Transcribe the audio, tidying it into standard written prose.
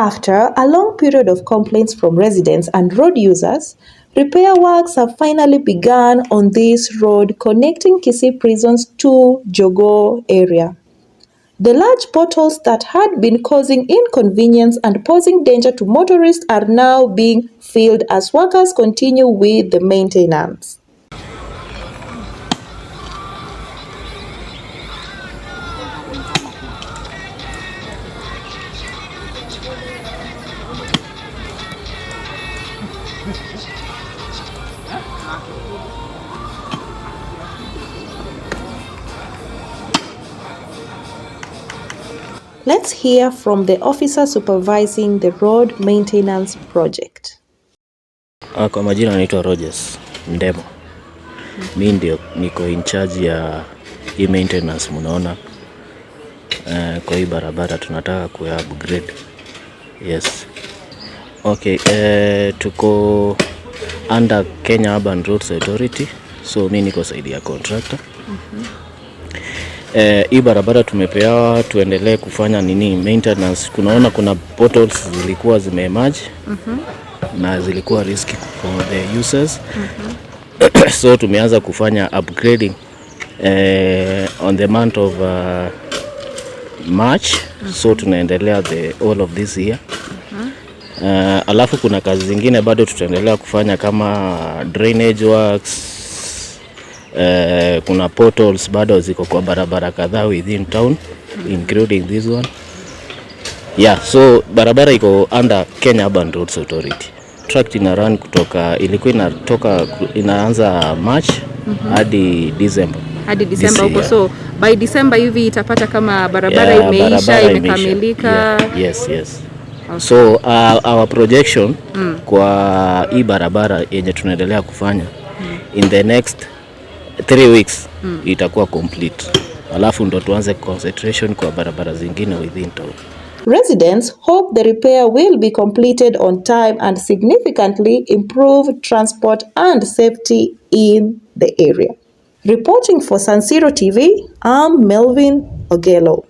After a long period of complaints from residents and road users, repair works have finally begun on this road connecting Kisii Prisons to Jogoo area. The large potholes that had been causing inconvenience and posing danger to motorists are now being filled as workers continue with the maintenance. Let's hear from the officer supervising the road maintenance project. Kwa majina naitwa Rogers Ndemo. Mi ndio niko in charge ya hii maintenance mnaona. Kwa hii barabara tunataka ku upgrade. Yes. Okay, tuko under Kenya Urban Roads Authority. So mi niko side ya contractor. Hii barabara tumepewa tuendelee kufanya nini maintenance. Kunaona kuna potholes zilikuwa zimeemerge na zilikuwa risky for the users. So tumeanza kufanya upgrading on the month of March. So tunaendelea the all of this year. Alafu kuna kazi zingine bado tutaendelea kufanya kama drainage works. Kuna potholes bado ziko kwa barabara kadhaa within town including this one. Yeah, so barabara iko under Kenya Urban Roads Authority. Contract ina run kutoka ilikuwa inatoka inaanza March hadi December. Hadi This Disemba huko, year. so by December hivi itapata kama barabara Yeah, imeisha, barabara imekamilika. Yeah, yes. So our projection kwa hii barabara yenye tunaendelea kufanya in the next 3 weeks itakuwa complete, alafu ndo tuanze concentration kwa barabara zingine within town. Residents hope the repair will be completed on time and significantly improve transport and safety in the area. Reporting for San Siro TV, I'm Melvin Ogelo.